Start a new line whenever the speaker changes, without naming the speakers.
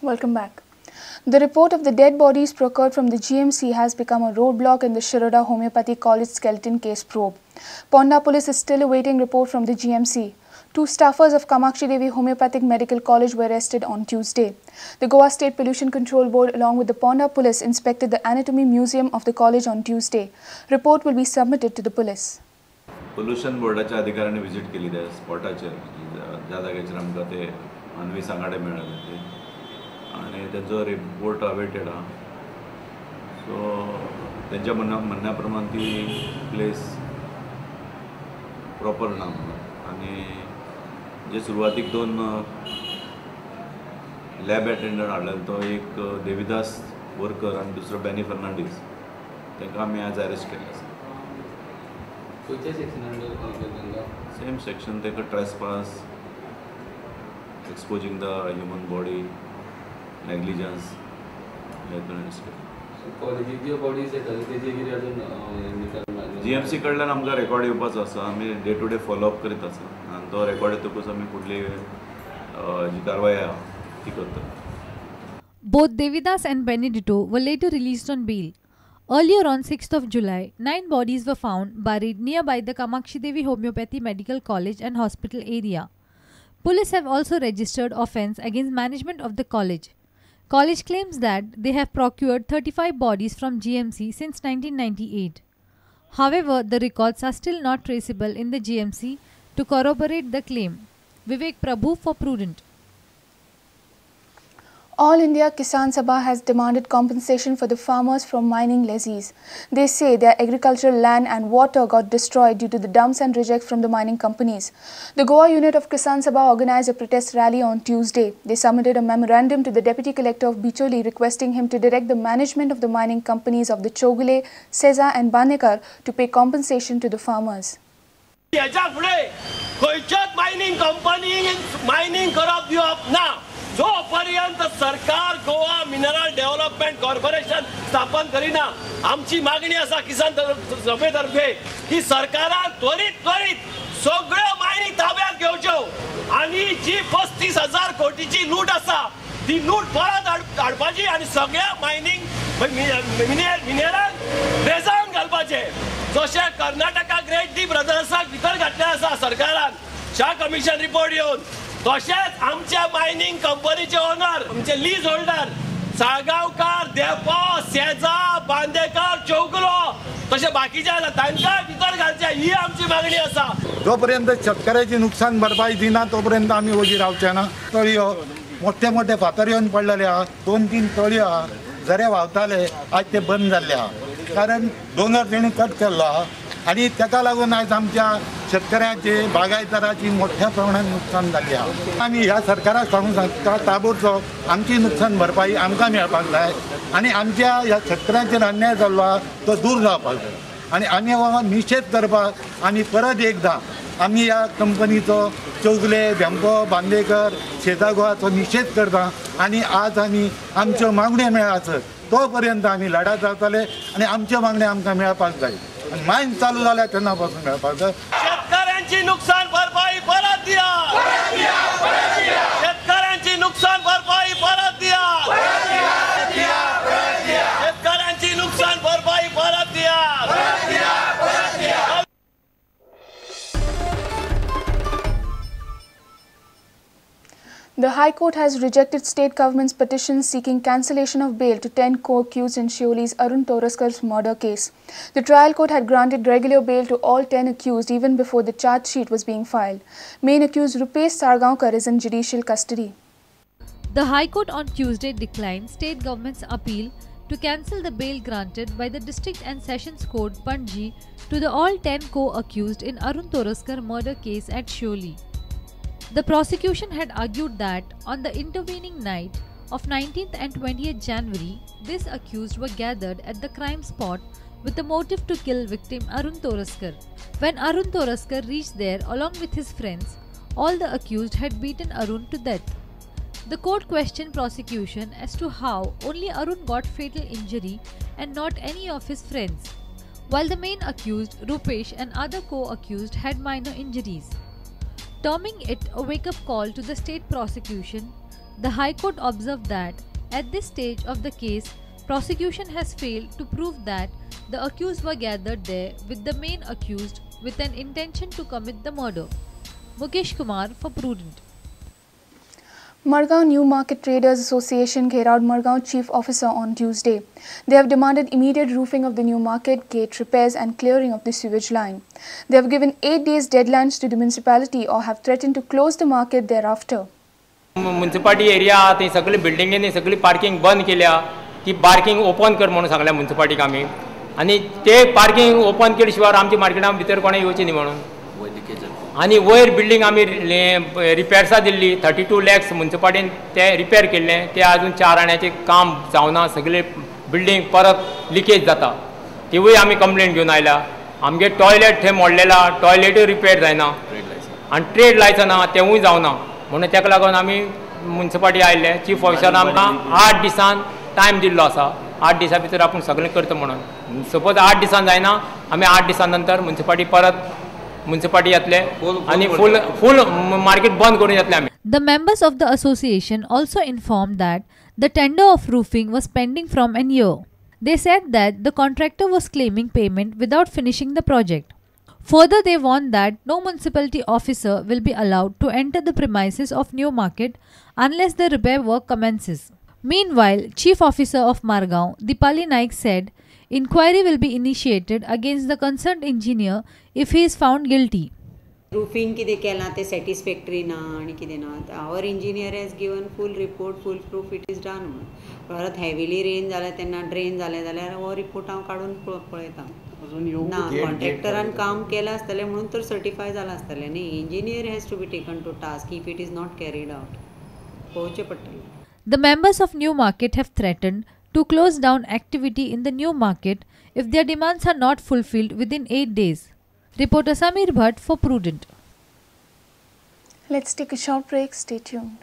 Welcome back. The report of the dead bodies procured from the GMC has become a roadblock in the Shiroda Homeopathy College skeleton case probe. Ponda police is still awaiting report from the GMC. Two staffers of Kamakshi Devi Homeopathic Medical College were arrested on Tuesday. The Goa State Pollution Control Board along with the Ponda police inspected the Anatomy Museum of the college on Tuesday. Report will be submitted to the police.
Pollution बोर्डाच्या अधिकाऱ्यांनी visit केली त्या स्पॉटाचेर, ज्या जाग्याचेर आमकां ते मानवी सांगाडे मेळ्ळे ते, आनी तेंचो रिपोर्ट अवेटेड आहा. सो तेंच्या म्हणण्या प्रमाण ती प्लेस प्रॉपर ना म्हणून, आनी जे सुरवातीक दोन लॅब एटेंडंट हाडलेलो तो एक देविदास वर्कर आनी दुसरो बॅनी फर्नांडीस, तांकां आमी आज अरेस्ट केले आसा.
खंयच्या सेक्शनान
सेम सेक्शन ताका trespass, exposing the human body, negligence हेतून अरेस्ट केले.
कॉलेजीक ज्यो बॉडीज येताल्यो तेजे कितें अजून निकाल
जीएमसी कडल्यान आमकां रेकॉर्ड येवपाचो आसा. आमी डे टू डे फॉलोअप करीत आसा आनी तो रेकॉर्ड येतकूच आमी फुडली जी कारवाय आहा ती करतले.
Both Devidas and Benedito were later released on bail. Earlier on 6th of July, 9 bodies were found buried nearby the Kamakshi Devi Homeopathy Medical College and Hospital area. Police have also registered offence against management of the college. College claims that they have procured 35 bodies from GMC since 1998. However, the records are still not traceable in the GMC to corroborate the claim. Vivek Prabhu for Prudent.
All India Kisan Sabha has demanded compensation for the farmers from mining lessees. They say their agricultural land and water got destroyed due to the dumps and rejects from the mining companies. The Goa unit of Kisan Sabha organized a protest rally on Tuesday. They submitted a memorandum to the Deputy Collector of Bicholi requesting him to direct the management of the mining companies of the Chowgule, Seza and Bandekar to pay compensation to the farmers.
Mining company mining करप दिवप ना जो पर्यंत सरकार Goa mineral development corporation स्थापन करिना. आमची मागणी आसा किसान सभेतर्फे की सरकारान त्वरित त्वरित सगळ्यो मायनी ताब्यात घेवच्यो आनी जी 35,000 कोटीची लूट आसा ती लूट परत हाडपाची आनी सगळ्या मायनींग मिनरल रेजावन घालपाचे. जशें कर्नाटका ग्रेट डी ब्रदर्साक भितर घातलें आसा सरकारान शाह कमिशन रिपोर्ट येवन, तशेंच आमच्या मायनींग कंपनीचे ओनर आमचे लीज होल्डर साळगांवकार, धेंपो, सेजा, बांदेकर, चौगुलो तशें बाकीचे आसा तांकां भितर घालचे ही आमची मागणी आसा.
जोपर्यंत शेतकऱ्याची नुकसान भरपाई दिना तोपर्यंत आमी वगी रावचे ना. तळयो मोठे मोठे फातर येवन पडलेले आहा, 2-3 तळयो आहा, झरे व्हांवताले आज ते बंद जाल्ले आहा, कारण दोंगर तेणी कट केल्लो आहा आनी ताका लागून आयज आमच्या शेतकऱ्यांचे बागायतदाराची मोठ्या प्रमाणात नुकसान जाल्लें आहा. आमी ह्या सरकाराक सांगूंक सांगता ताबडतोब आमची नुकसान भरपाई आमकां मेळपाक जाय आनी आमच्या ह्या शेतकऱ्यांचेर अन्याय जाल्लो आहा तो दूर जावपाक जाय आनी आमी हो निशेध करपाक आनी परत एकदां आमी ह्या कंपनीचो चौगुले, धेंपो, बांदेकर, शेजा गोवाचो निशेध करता आनी आज आमी आमच्यो मागण्यो मेळासर तो पर्यंत आमी लढा जातले आनी आमच्यो मागण्यो आमकां मेळपाक जाय आनी मायन चालू जाल्या तेन्ना पासून मेळपाक जाय.
शेतकऱ्यांची नुकसान भरपाई परत दिया, शेतकऱ्यांची नुकसान भरपाई परत दिया, शेतकऱ्यांची नुकसान भरपाई परत दिया.
The High Court has rejected state government's petition seeking cancellation of bail to 10 co-accused in Shioli's Arun Toraskar's murder case. The trial court had granted regular bail to all 10 accused even before the charge sheet was being filed. Main accused Rupesh Sargaonkar is in judicial custody.
The High Court on Tuesday declined state government's appeal to cancel the bail granted by the District and Sessions Court, Panji, to the all 10 co-accused in Arun Toraskar murder case at Shioli. The prosecution had argued that on the intervening night of 19th and 20th January, these accused were gathered at the crime spot with the motive to kill victim Arun Toraskar. When Arun Toraskar reached there along with his friends, all the accused had beaten Arun to death. The court questioned prosecution as to how only Arun got fatal injury and not any of his friends, while the main accused Rupesh and other co-accused had minor injuries. Terming it a wake-up call to the state prosecution, The High Court observed that at this stage of the case, prosecution has failed to prove that the accused were gathered there with the main accused with an intention to commit the murder. Mukesh Kumar for Prudent.
Margao New Market Traders Association gheraoed Margao Chief Officer on Tuesday. They have demanded immediate roofing of the new market, gate repairs and clearing of the sewage line. They have given 8 days deadlines to the municipality or have threatened to close the market thereafter.
Municipality area थंय सगळे बिल्डिंगेनी सगळी parking बंद केल्या ती parking open कर म्हणून सांगल्या म्युनिसिपालिटीक आमी आनी ते पार्किंग ओपन केले शिवाय आमच्या मार्केटान भितर कोणें येवचें न्ही म्हणून. आनी वयर बिल्डींग आमी रिपेर्सा दिल्ली 32 लॅक्स म्युनिसिपालिटीन ते रिपेर केल्लें ते अजून 4 आण्याचें काम जावना, सगळे बिल्डींग परत लिकेज जाता, तिवूय आमी कंप्लेन घेवन आयल्या. आमगे टॉयलेट थंय मोडलेला, टॉयलेटूय रिपेर जायना आनी ट्रेड लायसन आहा तेवूय जावना, म्हणून ताका लागून आमी म्युनिसिपालिटी आयिल्ले. चीफ ऑफिसरान आमकां 8 दिसान टायम दिल्लो आसा, 8 दिसां भितर आपूण सगळें करता म्हणून. सपोज 8 दिसान जायना, आमी 8 दिसां नंतर म्युनिसिपालिटी परत म्युनिसिपालिटी येतले आनी फूल फूल मार्केट बंद करून येतले आमी.
The members of the association also informed that the tender of roofing was pending from an year. They said that the contractor was claiming payment without finishing the project. Further, they warned that no municipality officer will be allowed to enter the premises of New Market unless the repair work commences. Meanwhile, Chief Officer of Margao, Deepali Naik, said inquiry will be initiated against the concerned engineer if he is found guilty.
Roofing कितें केलां तें satisfactory ना आनी कितें ना. Our engineer has given full report, full proof it is done म्हणून. परत heavily rain जालें तेन्ना ड्रेन जालें जाल्यार हो रिपोर्ट हांव काडून पळयता. ना कॉन्ट्रॅक्टरान काम केलां आसतलें म्हणून तर सर्टिफाय जालां आसतलें न्ही. Engineer has to be taken to task if it is not carried out. पळोवचें पडटलें.
The members of New Market have threatened to close down activity in the new market if their demands are not fulfilled within 8 days.
Reporter Samir Bhatt for Prudent. Let's take a short break. Stay tuned.